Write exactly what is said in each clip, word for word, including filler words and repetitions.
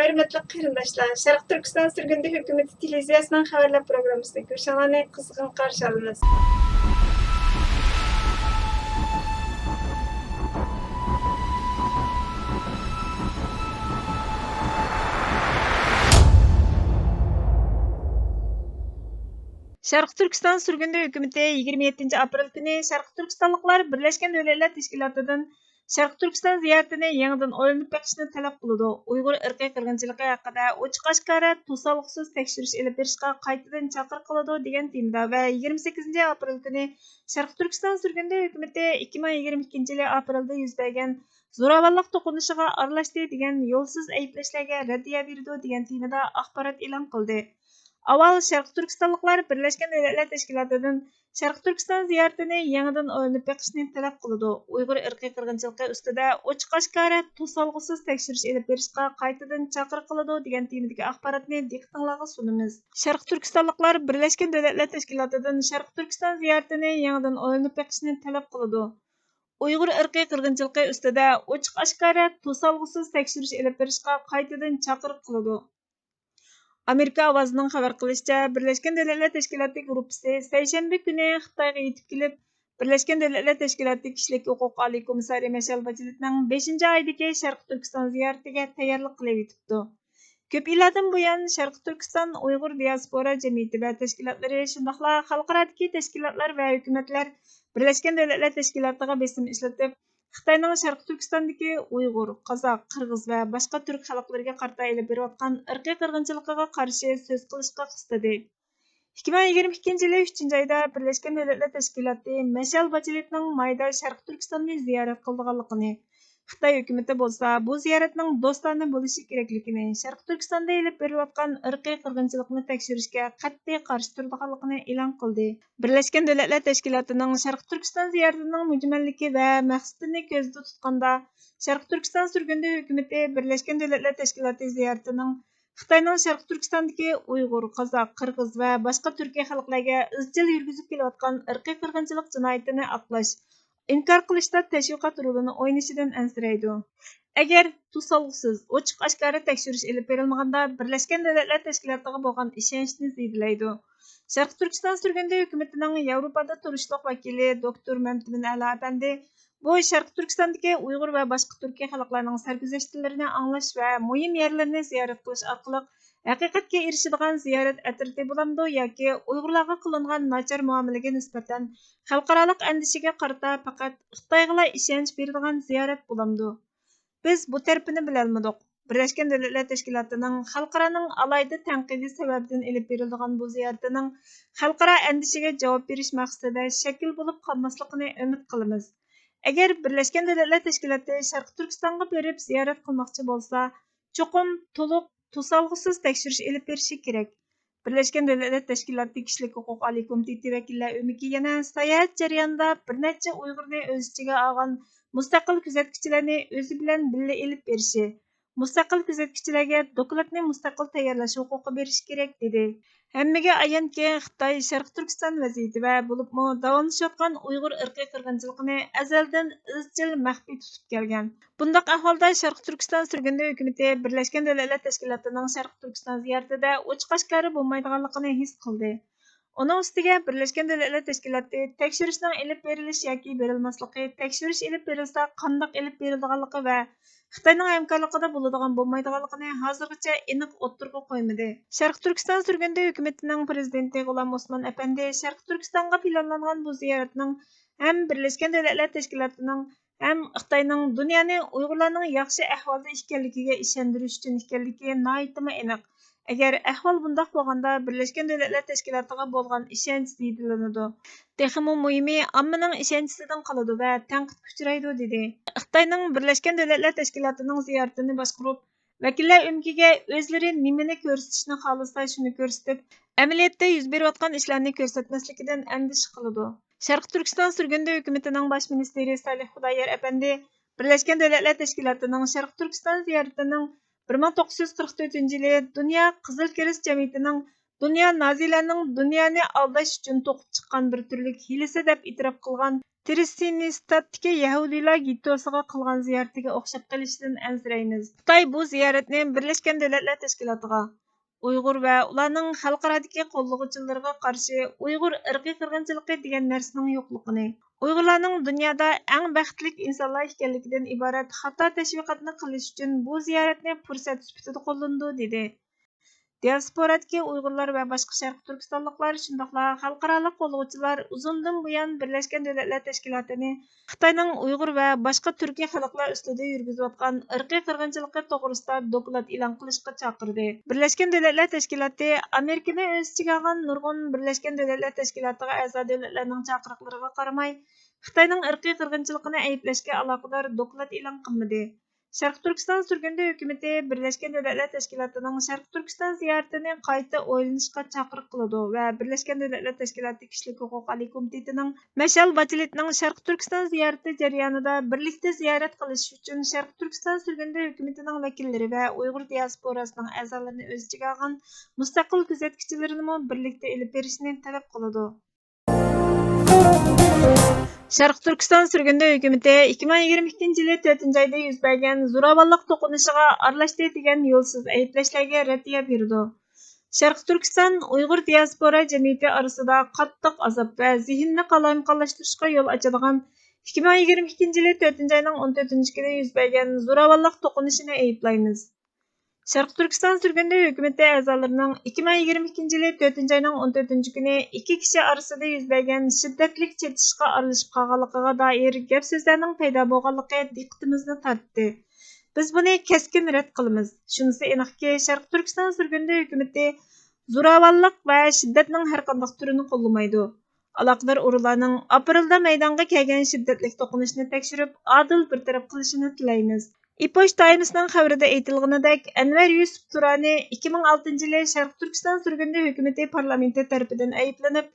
ھۆرمەتلىك قېرىنداشلار، شەرقىي تۈركىستان سۈرگۈندە ھۆكۈمىتى تېلېۋىزىيەسىنىڭ خەۋەرلەر پروگراممىسىنى كۆرۈشۈڭلارنى قىزغىن قارشى ئالىمىز. شەرقىي تۈركىستان سۈرگۈندە ھۆكۈمىتى يىگىرمە يەتتىنچى ئاپرېل كۈنى شەرقىي تۈركىستانلىقلار بىرلەشكەن دۆلەتلەر تەشكىلاتىدىن شەرقىي تۈركىستان زىيارىتىنى يېڭىدىن ئويلىنىپ بېقىشنى تەلەپ قىلىدۇ. ئۇيغۇر ئىرقىي قىرغىنچىلىقى ھەققىدە ئوچۇق-ئاشكارا، توسالغۇسىز تەكشۈرۈش ئېلىپ بېرىشقا قايتىدىن چاقىرىق قىلىدۇ، دېگەن تېمىدا ۋە يىگىرمە سەككىزىنچى ئاپرېل كۈنى شەرقىي تۈركىستان سۈرگۈندە ھۆكۈمىتى ئىككى مىڭ يىگىرمە ئىككىنچى يىلى ئاپرېلدا يۈز بەرگەن زوراۋانلىق توقۇنۇشىغا ئارىلاشتى دېگەن يولسىز ئەيىبلەشلەرگە رەددىيە بېرىدۇ، دېگەن تېمىدا ئاخبارات ئېلان قىلدى. ئاۋۋال شەرقىي تۈركىستانلىقلار بىرلەشكەن دۆلەتلەر تەشكىلاتىدىن شەرقىي تۈركىستان زىيارىتىنى يېڭىدىن ئويلىنىپ بېقىشنى تەلەپ قىلىدۇ. ئۇيغۇر ئىرقىي قىرغىنچىلىقى ئۈستىدە ئوچۇق-ئاشكارا، توسالغۇسىز تەكشۈرۈش ئېلىپ بېرىشقا قايتىدىن چاقىرىق قىلىدۇ، دېگەن تېمىدىكى ئاخباراتنى دىققىتىڭلارغا سۇنىمىز. شەرقىي تۈركىستانلىقلار بىرلەشكەن دۆلەتلەر تەشكىلاتىدىن شەرقىي تۈركىستان زىيارىتىنى يېڭىدىن ئويلىنىپ بېقىشنى تەلەپ قىلىدۇ. ئۇيغۇر ئىرقىي قىرغىنچىلىقى ئۈستىدە ئوچۇق-ئاشكارا، توسالغۇسىز تەكشۈرۈش ئېلىپ بېرىشقا قايتىدىن چاقىرىق قىلىدۇ. ئامېرىكا ئاۋازىنىڭ خەۋەر قىلىشىچە، بىرلەشكەن دۆلەتلەر تەشكىلاتى گۇرۇپپىسى سەيشەنبە كۈنى خىتايغا يېتىپ كېلىپ، بىرلەشكەن دۆلەتلەر تەشكىلاتى كىشىلىك ھوقۇق ئالىي كومىسسارى مىشېل باچېلېتنىڭ بەشىنچى ئايدىكى شەرقىي تۈركىستان زىيارىتىگە تەييارلىق قىلىۋېتىپتۇ. كۆپ يىللاردىن بۇيان، شەرقىي تۈركىستان ئۇيغۇر دىياسپورا جەمئىيىتى ۋە تەشكىلاتلىرى، شۇنداقلا خەلقئارادىكى تەشكىلاتلار ۋە ھۆكۈمەتلەر بىرلەشكەن دۆلەتلەر تەشكىلاتىغا بېسىم ئىشلىتىپ، خىتاينىڭ شەرقىي تۈركىستاندىكى ئۇيغۇر، قازاق، قىرغىز ۋە باشقا تۈرك خەلقلىرىگە قارىتا ئېلىپ بېرىۋاتقان ئىرقىي قىرغىنچىلىقىغا قارشى سۆز قىلىشقا قىستىدى. ئىككى مىڭ يىگىرمە ئىككىنچى يىلى ئۈچىنچى ئايدا بىرلەشكەن دۆلەتلەر تەشكىلاتى مىشېل باچېلېتنىڭ مايدا شەرقىي تۈركىستاننى زىيارەت قىلىدىغانلىقىنى، خىتاي ھۆكۈمىتى بولسا بۇ زىيارەتنىڭ دوستانە بولۇشى كېرەكلىكىنى، شەرقىي تۈركىستاندا ئېلىپ بېرىلىۋاتقان ئىرقىي قىرغىنچىلىقنى تەكشۈرۈشكە قەتئىي قارشى تۇرىدىغانلىقىنى ئېلان قىلدى. بىرلەشكەن دۆلەتلەر تەشكىلاتىنىڭ شەرقىي تۈركىستان زىيارىتىنىڭ مۈجمەللىكى ۋە مەقسىتىنى كۆزدە تۇتقاندا، شەرقىي تۈركىستان سۈرگۈندە ھۆكۈمىتى بىرلەشكەن دۆلەتلەر تەشكىلاتى زىيارىتىنىڭ خىتاينىڭ شەرقىي تۈركىستاندىكى ئۇيغۇر، قازاق، قىرغىز ۋە باشقا تۈركىي خەلقلەرگە ئىزچىل يۈرگۈزۈپ كېلىۋاتقان ئىرقىي قىرغىنچىلىق جىنايىتىنى ئاقلاش، ئىنكار قىلىشتا تەشۋىقات رولىنى ئوينىشىدىن ئەنسىرەيدۇ. ئەگەر توسالغۇسىز، ئوچۇق-ئاشكارا تەكشۈرۈش ئېلىپ بېرىلمىغاندا، بىرلەشكەن دۆلەتلەر تەشكىلاتىغا بولغان ئىشەنچنى زېدىلەيدۇ. شەرقىي تۈركىستان سۈرگۈندە ھۆكۈمىتىنىڭ ياۋروپادا تۇرۇشلۇق ۋەكىلى دوكتور مەمتىمىن ئەلا ئەپەندى، بۇ شەرقىي تۈركىستاندىكى ئۇيغۇر ۋە باشقا تۈركىي خەلقلەرنىڭ سەرگۈزەشتلىرىنى ئاڭلاش ۋە مۇھىم يەرلىرىنى زىيارەت قىلىش ئارقىلىق ھەقىقەتكە ئېرىشىدىغان زىيارەت ئەترىتى بولامدۇ ياكى ئۇيغۇرلارغا قىلىنغان ناچار مۇئامىلىگە نىسبەتەن خەلقئارالىق ئەندىشىگە قارىتا پەقەت خىتايغىلا ئىشەنچ بېرىدىغان زىيارەت بولامدۇ؟ بىز بۇ تەرىپىنى بىلەلمىدۇق. بىرلەشكەن دۆلەتلەر تەشكىلاتىنىڭ خەلقئارانىڭ ئالاھىدە تەنقىدى سەۋەبىدىن ئېلىپ بېرىلىدىغان بۇ زىيارىتىنىڭ خەلقئارا ئەندىشىگە جاۋاب بېرىش مەقسىتىدە شەكىل بولۇپ قالماسلىقىنى ئۈمىد قىلىمىز. ئەگەر بىرلەشكەن دۆلەتلەر تەشكىلاتى شەرقىي تۈركىستانغا بېرىپ زىيارەت قىلماقچى بولسا، چوقۇم تولۇق، توسالغۇسىز تەكشۈرۈش ئېلىپ بېرىشى كېرەك. بىرلەشكەن دۆلەتلەر تەشكىلاتى كىشىلىك ھوقۇق ئالىي كومىتېتى ۋەكىللەر ئۆمىكى يەنە ساياھەت جەريانىدا بىر نەچچە ئۇيغۇرنى ئۆز ئىچىگە ئالغان مۇستەقىل كۆزەتكۈچىلەرنى ئۆزى بىلەن بىللە ئېلىپ بېرىشى، مۇستەقىل كۆزەتكۈچىلەرگە دوكلاتنى مۇستەقىل تەييارلاش ھوقۇقى بېرىشى كېرەك، دېدى. ھەممىگە ئايانكى، خىتاي شەرقىي تۈركىستان ۋەزىيىتى ۋە بولۇپمۇ داۋاملىشىۋاتقان ئۇيغۇر ئىرقىي قىرغىنچىلىقىنى ئەزەلدىن ئىزچىل مەخپىي تۇتۇپ كەلگەن. بۇنداق ئەھۋالدا شەرقىي تۈركىستان سۈرگۈندە ھۆكۈمىتى بىرلەشكەن دۆلەتلەر تەشكىلاتىنىڭ شەرقىي تۈركىستان زىيارىتىدە ئوچۇق-ئاشكارا بولمايدىغانلىقىنى ھېس قىلدى. ئۇنىڭ ئۈستىگە بىرلەشكەن دۆلەتلەر تەشكىلاتى تەكشۈرۈشنىڭ ئېلىپ بېرىلىش ياكى بېرىلماسلىقى، تەكشۈرۈش ئېلىپ بېرىلسا قانداق ئېلىپ بېرىلىدىغانلىقى ۋە خىتاينىڭ ھەمكارلىقىدا بولىدىغان بولمايدىغانلىقىنى ھازىرغىچە ئېنىق ئوتتۇرىغا قويمىدى. شەرقىي تۈركىستان سۈرگۈندە ھۆكۈمىتىنىڭ پىرېزىدېنتى غۇلام ئوسمان ئەپەندى شەرقىي تۈركىستانغا پىلانلانغان بۇ زىيارەتنىڭ ھەم بىرلەشكەن دۆلەتلەر تەشكىلاتىنىڭ ھەم خىتاينىڭ دۇنيانى ئۇيغۇرلارنىڭ ياخشى ئەھۋالدا ئىكەنلىكىگە ئىشەندۈرۈش ئۈچۈن ئىكەنلىكى ناھايىتىمۇ ئېنىق. ئەگەر ئەھۋال بۇنداق بولغاندا، بىرلەشكەن دۆلەتلەر تەشكىلاتىغا بولغان ئىشەنچ زېدىلىنىدۇ. تېخىمۇ مۇھىمى، ئاممىنىڭ ئىشەنچىسىدىن قالىدۇ ۋە تەنقىدكە ئۇچرايدۇ، دېدى. خىتاينىڭ بىرلەشكەن دۆلەتلەر تەشكىلاتىنىڭ زىيارىتىنى باشقۇرۇپ، ۋەكىللەر ئۆمىكىگە ئۆزلىرى نېمىنى كۆرسىتىشنى خالىسا، شۇنى كۆرسىتىپ، ئەمەلىيەتتە يۈز بېرىۋاتقان ئىشلارنى كۆرسەتمەسلىكىدىن ئەندىشە قىلىدۇ. شەرقىي تۈركىستان سۈرگۈندە ھۆكۈمىتىنىڭ باش مىنىستىرى سالىھ خۇدايار ئەپەندى بىرلەشكەن دۆلەتلەر تەشكىلاتىنىڭ شەرقىي تۈركىستان زىيارىتىنىڭ بىر مىڭ توققۇز يۈز قىرىق تۆتىنچى يىلى دۇنيا قىزىل كىرېست جەمئىيىتىنىڭ دۇنيا نازىلەرنىڭ دۇنيانى ئالداش ئۈچۈن توقۇپ چىققان بىر تۈرلۈك ھىيلىسى دەپ ئېتىراپ قىلغان تىرىسىنىستاتتىكى يەھۇدىيلار گېتتوسىغا قىلغان زىيارىتىگە ئوخشاپ قېلىشىدىن ئەنسىرەيمىز. خىتاي بۇ زىيارەتنى بىرلەشكەن دۆلەتلەر تەشكىلاتىغا، ئۇيغۇر ۋە ئۇلارنىڭ خەلقئارادىكى قوللىغۇچىلىرىغا قارشى ئۇيغۇر ئىرقىي قىرغىنچىلىقى دېگەن نەرسىنىڭ يوقلۇقىنى، ئۇيغۇرلارنىڭ دۇنيادا ئەڭ بەختلىك ئىنسانلار ئىكەنلىكىدىن ئىبارەت خاتا تەشۋىقاتنى قىلىش ئۈچۈن بۇ زىيارەتنى پۇرسەت سۈپىتىدە قوللىنىدۇ، دېدى. دىياسپورادىكى ئۇيغۇرلار ۋە باشقا شەرقىي تۈركىستانلىقلار، شۇنداقلا خەلقئارالىق قوللىغۇچىلار ئۇزۇندىن بۇيان بىرلەشكەن دۆلەتلەر تەشكىلاتىنى خىتاينىڭ ئۇيغۇر ۋە باشقا تۈركىي خەلقلەر ئۈستىدە يۈرگۈزۈۋاتقان ئىرقىي قىرغىنچىلىقى توغرىسىدا دوكلات ئېلان قىلىشقا چاقىردى. بىرلەشكەن دۆلەتلەر تەشكىلاتى ئامېرىكىنى ئۆز ئىچىگە ئالغان نۇرغۇن بىرلەشكەن دۆلەتلەر تەشكىلاتىغا ئەزا دۆلەتلەرنىڭ چاقىرىقلىرىغا قارىماي، خىتاينىڭ ئىرقىي قىرغىنچىلىقىنى ئەيىبلەشكە ئالاقىدار دوكلات ئېلان قىلمىدى. شەرقىي تۈركىستان سۈرگۈندە ھۆكۈمىتى بىرلەشكەن دۆلەتلەر تەشكىلاتىنىڭ شەرقىي تۈركىستان زىيارىتىنى قايتا ئويلىنىشقا چاقىرىق قىلىدۇ ۋە بىرلەشكەن دۆلەتلەر تەشكىلاتى كىشىلىك ھوقۇق ئالىي كومىتېتىنىڭ مىشېل باچېلېتنىڭ شەرقىي تۈركىستان زىيارىتى جەريانىدا بىرلىكتە زىيارەت قىلىش ئۈچۈن شەرقىي تۈركىستان سۈرگۈندە ھۆكۈمىتىنىڭ ۋەكىللىرى ۋە ئۇيغۇر دىياسپوراسىنىڭ ئەزالىرىنى ئۆز ئىچىگە ئالغان مۇستەقىل كۆزەتكۈچىلىرىنىمۇ بىرلىكتە ئېلىپ بېرىشنى تەلەپ قىلىدۇ. شەرقىي تۈركىستان سۈرگۈندە ھۆكۈمىتى ئىككى مىڭ يىگىرمە ئىككىنچى يىلى تۆتىنچى ئايدا يۈز بەرگەن زوراۋانلىق توقۇنۇشىغا ئارىلاشتى دېگەن يولسىز ئەيىبلەشلەرگە رەددىيە بېرىدۇ. شەرقىي تۈركىستان ئۇيغۇر دىياسپورا جەمئىيىتى ئارىسىدا قاتتىق ئازاب ۋە زېھىننى قالايمىقانلاشتۇرۇشقا يول ئاچىدىغان ئىككى مىڭ يىگىرمە ئىككىنچى يىلى تۆتىنچى ئاينىڭ ئون تۆتىنچى كۈنى يۈز بەرگەن زوراۋانلىق توقۇنۇشىنى ئەيىبلەيمىز. شەرقىي تۈركىستان سۈرگۈندە ھۆكۈمىتى ئەزالىرىنىڭ ئىككى مىڭ يىگىرمە ئىككىنچى يىلى تۆتىنچى ئاينىڭ ئون تۆتىنچى كۈنى ئىككى كىشى ئارىسىدا يۈز بەرگەن شىددەتلىك چېتىشىشقا ئارىلىشىپ قالغانلىقىغا دائىر گەپ سۆزلەرنىڭ پەيدا بولغانلىقى دىققىتىمىزنى تارتتى. بىز بۇنى كەسكىن رەت قىلىمىز. شۇنىسى ئېنىقكى، شەرقىي تۈركىستان سۈرگۈندە ھۆكۈمىتى زوراۋانلىق ۋە شىددەتنىڭ ھەرقانداق تۈرىنى قوللىمايدۇ. ئالاقىدار ئورۇنلارنىڭ ئاپرېلدا مەيدانغا كەلگەن شىددەتلىك توقۇنۇشنى تەكشۈرۈپ، ئادىل بىر تەرەپ قىلىشىنى تىلەيمىز. ئېپوچ تايمسنىڭ خەۋىرىدە ئېيتىلغىنىدەك، ئەنۋەر يۈسۈپ تۇرانى ئىككى مىڭ ئالتىنچى يىلى شەرقىي تۈركىستان سۈرگۈندە ھۆكۈمىتى پارلامېنتى تەرىپىدىن ئەيىبلىنىپ،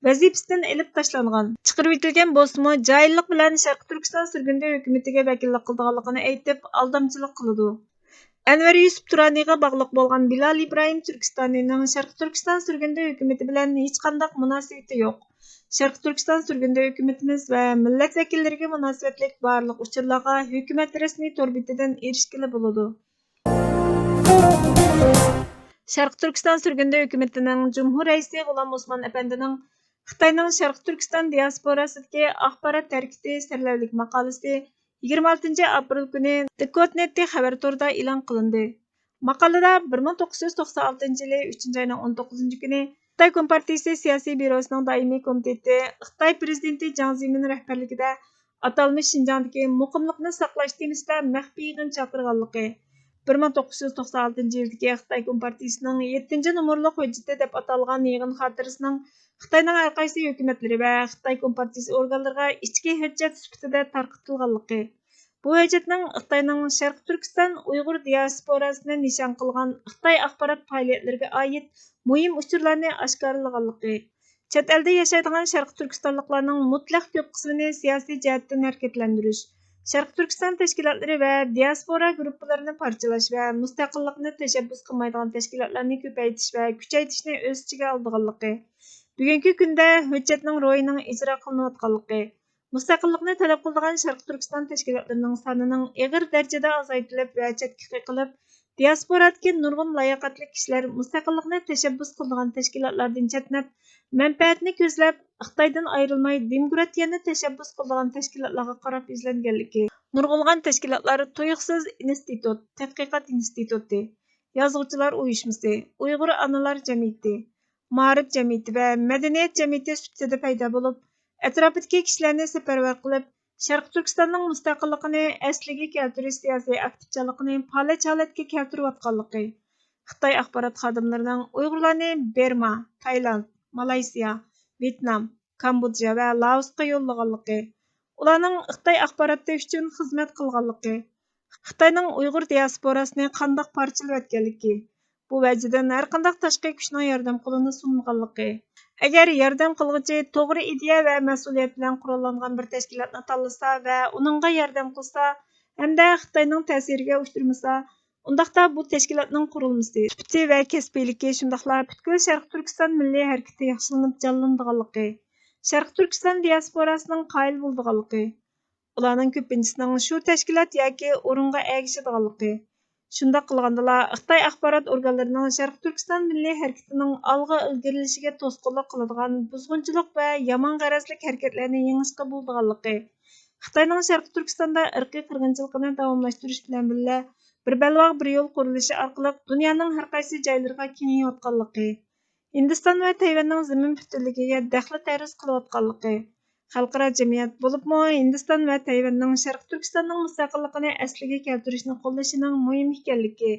ۋەزىپىسىدىن ئېلىپ تاشلانغان. چىقىرىۋېتىلگەن بولسىمۇ، جاھىللىق بىلەن شەرقىي تۈركىستان سۈرگۈندە ھۆكۈمىتىگە ۋەكىللىك قىلىدىغانلىقىنى ئېيتىپ، ئالدامچىلىق قىلىدۇ. ئەنۋەر يۈسۈپ تۇرانىغا باغلىق بولغان بىلال ئىبراھىم تۈركىستانىنىڭ شەرقىي تۈركىستان سۈرگۈندە ھۆكۈمىتى بىلەن ھېچقانداق مۇناسىۋىتى يوق. شەرقىي تۈركىستان سۈرگۈندە ھۆكۈمىتىمىز ۋە مىللەت ۋەكىللىرىگە مۇناسىۋەتلىك بارلىق ئۇچۇرلارغا ھۆكۈمەت رەسمىي تور بېتىدىن ئېرىشكىلى بولىدۇ. شەرقىي تۈركىستان سۈرگۈندە ھۆكۈمىتىنىڭ جۇمھۇر رەئىسى غۇلام ئوسمان ئەپەندىنىڭ خىتاينىڭ شەرقىي تۈركىستان دىياسپوراسىدىكى ئاخبارات ھەرىكىتى سەرلەۋھىلىك ماقالىسى يىگىرمە ئالتىنچى ئاپرېل كۈنى دىكوتنېتتى خەۋەر تورىدا ئېلان قىلىندى. ماقالىدا بىر مىڭ توققۇز يۈز توقسان ئالتىنچى يىلى ئۈچىنچى ئاينىڭ ئون توققۇزىنچى كۈنى خىتاي كومپارتىيىسى سىياسىي بيۇروسىنىڭ دائىمىي كومىتېتى خىتاي پىرېزىدېنتى جاڭ زېمىن رەھبەرلىكىدە ئاتالمىش شىنجاڭدىكى مۇقىملىقنى ساقلاش تېمىسىدا مەخپىي يىغىن چاقىرغانلىقى، بىر مىڭ توققۇز يۈز توقسان ئالتىنچى يىلدىكى خىتاي كومپارتىيىسىنىڭ يەتتىنچى نومۇرلۇق ھۆججىتى دەپ ئاتالغان يىغىن خاتىرىسىنىڭ خىتاينىڭ ھەر قايسى ھۆكۈمەتلىرى ۋە خىتاي كومپارتىيىسى ئورگانلىرىغا ئىچكى ھۆججەت سۈپىتىدە تارقىتىلغانلىقى، بۇ ھۆججەتنىڭ خىتاينىڭ شەرقىي تۈركىستان ئۇيغۇر دىياسپوراسىنى نىشان قىلغان خىتاي ئاخبارات پائالىيەتلىرىگە ئائىت مۇھىم ئۇچۇرلارنى ئاشكارىلىغانلىقى، چەت ئەلدە ياشايدىغان شەرقىي تۈركىستانلىقلارنىڭ مۇتلەق كۆپ قىسمىنى سىياسىي جەھەتتىن ھەرىكەتلەندۈرۈش، شەرقىي تۈركىستان تەشكىلاتلىرى ۋە دىياسپورا گۇرۇپپىلىرىنى پارچىلاش ۋە مۇستەقىللىقنى تەشەببۇس قىلمايدىغان تەشكىلاتلارنى كۆپەيتىش ۋە كۈچەيتىشنى ئۆز ئىچىگە ئالىدىغانلىقى، بۈگۈنكى كۈندە ھۆججەتنىڭ روھىنىڭ ئىجرا قىلىنىۋاتقانلىقى، مۇستەقىللىقنى تەلەپ قىلىدىغان شەرقىي تۈركىستان تەشكىلاتلىرىنىڭ سانىنىڭ ئېغىر دەرىجىدە ئازايتىلىپ ۋە چەتكە قېقىلىپ، دىياسپورادىكى نۇرغۇن لاياقەتلىك كىشىلەر مۇستەقىللىقنى تەشەببۇس قىلىدىغان تەشكىلاتلاردىن چەتنەپ، مەنپەئەتنى كۆزلەپ، خىتايدىن ئايرىلماي، دېموكراتىيەنى تەشەببۇس قىلىدىغان تەشكىلاتلارغا قاراپ يۈزلەنگەنلىكى، نۇرغۇنلىغان تەشكىلاتلار تۇيۇقسىز ئىنستىتۇت، تەتقىقات ئىنستىتۇتى، يازغۇچىلار ئۇيۇشمىسى، ئۇيغۇر ئانىلار جەمئىيىتى، مائارىپ جەمئىيىتى ۋە مەدەنىيەت جەمئىيىتى سۈپىتىدە پەيدا بولۇپ، ئەتراپىدىكى كىشىلەرنى سەپەرۋەر قىلىپ، شەرقىي تۈركىستاننىڭ مۇستەقىللىقىنى ئەسلىگە كەلتۈرۈش سىياسىي ئاكتىپچانلىقىنى پالەچ ھالەتكە كەلتۈرۈۋاتقانلىقى، خىتاي ئاخبارات خادىملىرىنىڭ ئۇيغۇرلارنى بېرما، تايلاند، مالايسىيا، ۋيېتنام، كامبودژا ۋە لائوسقا يوللىغانلىقى، ئۇلارنىڭ خىتاي ئاخباراتى ئۈچۈن خىزمەت قىلغانلىقى، خىتاينىڭ ئۇيغۇر دىياسپوراسىنى قانداق پارچىلىۋەتكەنلىكى، بۇ ۋەجىدىن ھەرقانداق تاشقى كۈچنىڭ ياردەم قولىنى سۇنمىغانلىقى، ئەگەر ياردەم قىلغۇچى توغرا ئىدىيە ۋە مەسئۇلىيەت بىلەن قوراللانغان بىر تەشكىلاتنى تاللىسا ۋە ئۇنىڭغا ياردەم قىلسا ھەمدە خىتاينىڭ تەسىرىگە ئۇچرىمىسا، ئۇنداقتا بۇ تەشكىلاتنىڭ قۇرۇلمىسى، سۈپىتى ۋە كەسپىيلىكى، شۇنداقلا پۈتكۈل شەرقىي تۈركىستان مىللىي ھەرىكىتى ياخشىلىنىپ جانلىنىدىغانلىقى، شەرقىي تۈركىستان دىياسپوراسىنىڭ قايىل بولىدىغانلىقى، ئۇلارنىڭ كۆپىنچىسىنىڭ شۇ تەشكىلات ياكى ئورۇنغا ئەگىشىدىغانلىقى، شۇنداق قىلغاندىلا، خىتاي ئاخبارات ئورگانلىرىنىڭ شەرقىي تۈركىستان مىللىي ھەرىكىتىنىڭ ئالغا ئىلگىرىلىشىگە توسقۇنلۇق قىلىدىغان بۇزغۇنچىلىق ۋە يامان غەرەزلىك ھەرىكەتلەرنى يېڭىشقا بولىدىغانلىقى، خىتاينىڭ شەرقىي تۈركىستاندا ئىرقىي قىرغىنچىلىقىنى داۋاملاشتۇرۇش بىلەن بىللە، بىر بەلباغ، بىر يول قۇرۇلۇشى ئارقىلىق دۇنيانىڭ ھەر قايسى جايلىرىغا كېڭىيىۋاتقانلىقى، ھىندىستان ۋە تەيۋەننىڭ زېمىن پۈتۈنلۈكىگە دەخلى تەرۇز قىلىۋاتقانلىقى، خەلقئارا جەمئىيەت، بولۇپمۇ ھىندىستان ۋە تەيۋەننىڭ شەرقىي تۈركىستاننىڭ مۇستەقىللىقىنى ئەسلىگە كەلتۈرۈشنى قوللىشىنىڭ مۇھىم ئىكەنلىكى،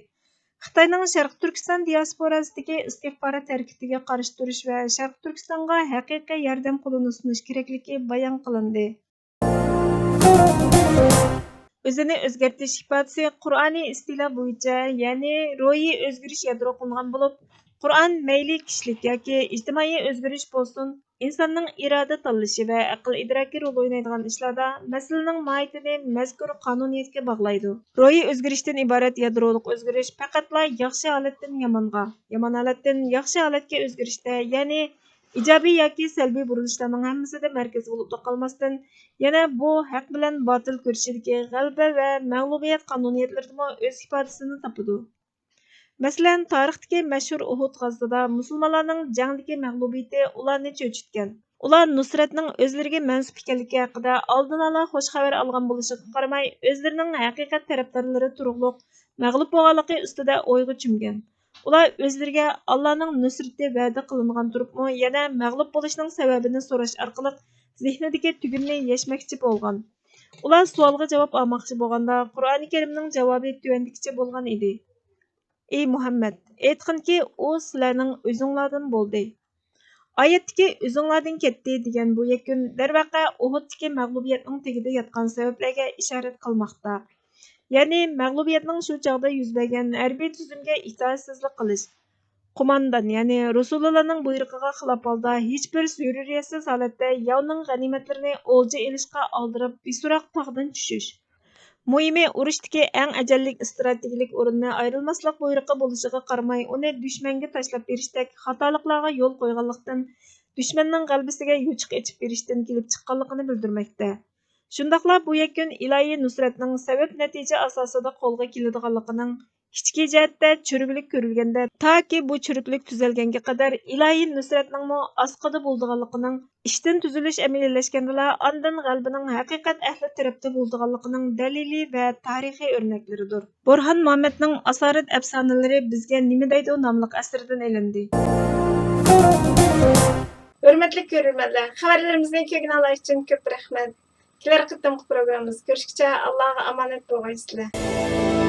خىتاينىڭ شەرقىي تۈركىستان دىياسپوراسىدىكى ئىستىخبارات ھەرىكىتىگە قارشى تۇرۇش ۋە شەرقىي تۈركىستانغا ھەقىقىي ياردەم قولىنى سۇنۇش كېرەكلىكى بايان قىلىندى. ئۆزىنى ئۆزگەرتىش ئىپادىسى قۇرئانىي ئىستىلا بويىچە، يەنى روھىي ئۆزگىرىش يادرو قىلىنغان بولۇپ، قۇرئان مەيلى كىشىلىك ياكى ئىجتىمائىي ئۆزگىرىش بولسۇن، ئىنساننىڭ ئىرادە تاللىشى ۋە ئەقىل ئىدراكى رول ئوينايدىغان ئىشلاردا مەسىلىنىڭ ماھىيىتىنى مەزكۇر قانۇنىيەتكە باغلايدۇ. روھىي ئۆزگىرىشتىن ئىبارەت يادرولۇق ئۆزگىرىش پەقەتلا ياخشى ھالەتتىن يامانغا، يامان ھالەتتىن ياخشى ھالەتكە ئۆزگىرىشتە، يەنى ئىجابىي ياكى سەلبىي بۇرۇلۇشلارنىڭ ھەممىسىدە مەركەز بولۇپلا قالماستىن، يەنە بۇ ھەق بىلەن باتىل كۈرىشىدىكى غەلىبە ۋە مەغلۇبىيەت قانۇنىيەتلىرىدىمۇ ئۆز ئىپادىسىنى تاپىدۇ. مەسىلەن، تارىختىكى مەشھۇر ئۇھۇد غازىتىدا مۇسۇلمانلارنىڭ جەڭدىكى مەغلۇبىيىتى ئۇلارنى چۆچۈتكەن. ئۇلار نۇسرەتنىڭ ئۆزلىرىگە مەنسۇپ ئىكەنلىكى ھەققىدە ئالدىن ئالا خۇش خەۋەر ئالغان بولۇشىغا قارىماي، ئۆزلىرىنىڭ ھەقىقەت تەرەپدارلىرى تۇرۇقلۇق مەغلۇپ بولغانلىقى ئۈستىدە ئويغا چۆمگەن. ئۇلار ئۆزلىرىگە ئاللانىڭ نۇسرىتى ۋەدە قىلىنغان تۇرۇپمۇ، يەنە مەغلۇپ بولۇشنىڭ سەۋەبىنى سوراش ئارقىلىق زېھنىدىكى تۈگۈننى يەشمەكچى بولغان. ئۇلار سوئالغا جاۋاب ئالماقچى بولغاندا، قۇرئانى كەرىمنىڭ جاۋابى تۆۋەندىكىچە بولغان ئېدى: ئى مۇھەممەد، ئېيتقىنكى، ئۇ سىلەرنىڭ ئۆزۈڭلاردىن بولدى. ئايەتتىكى «ئۆزۈڭلاردىن كەتتى» دېگەن بۇ يەكۈن، دەرۋەقە، ئۇھۇدتىكى مەغلۇبىيەتنىڭ تېگىدە ياتقان سەۋەبلەرگە ئىشارەت قىلماقتا. يەنى مەغلۇبىيەتنىڭ شۇ چاغدا يۈز بەرگەن ھەربىي تۈزۈمگە ئىتائەتسىزلىك قىلىش، قوماندان، يەنى رۇسۇلۇللانىڭ بۇيرۇقىغا خىلاپ ھالدا ھېچبىر زۆرۈرىيەتسىز ھالەتتە ياۋنىڭ غەنىيمەتلىرىنى ئولجا ئېلىشقا ئالدىراپ بىسوراق تاغدىن چۈشۈش. مۇھىمى، ئۇرۇشتىكى ئەڭ ئەجەللىك ئىستراتېگىيەلىك ئورۇننى ئايرىلماسلىق بۇيرۇقى بولۇشىغا قارىماي، ئۇنى دۈشمەنگە تاشلاپ بېرىشتەك خاتالىقلارغا يول قويغانلىقتىن، دۈشمەننىڭ غەلىبىسىگە يوچۇق ئېچىپ بېرىشتىن كېلىپ چىققانلىقىنى بىلدۈرمەكتە. شۇنداقلا بۇ يەكۈن ئىلاھىي نۇسرەتنىڭ سەۋەب-نەتىجە ئاساسىدا قولغا كېلىدىغانلىقىنىڭ ئىچكى جەھەتتە چۆرىگىلىك كۆرۈلگەندە، تاكى بۇ چۆرۈكلۈك تۈزەلگەنگە قەدەر ئىلاھىي نۇسرەتنىڭمۇ ئاسقىدا بولىدىغانلىقىنىڭ، ئىشتىن تۈزۈلۈش ئەمەلىيلەشكەندىلا، ئاندىن غەلىبىنىڭ ھەقىقەت ئەھلى تەرەپتە بولىدىغانلىقىنىڭ دەلىلى ۋە تارىخىي ئۆرنەكلىرىدۇر. بورھان مۇھەممەدنىڭ ئاسارەت ئەپسانىلىرى بىزگە نېمە دەيدۇ ناملىق ئەسىرىدىن ئېلىندى. ھۆرمەتلىك كۆرۈرمەنلەر، خەۋەرلىرىمىزنى كۆرگىنىڭلار ئۈچۈن كۆپ رەھمەت. كېلەر قېتىمقى پروگراممىمىزدا كۆرۈشكىچە ئاللاغا ئامانەت بولغايسىلەر.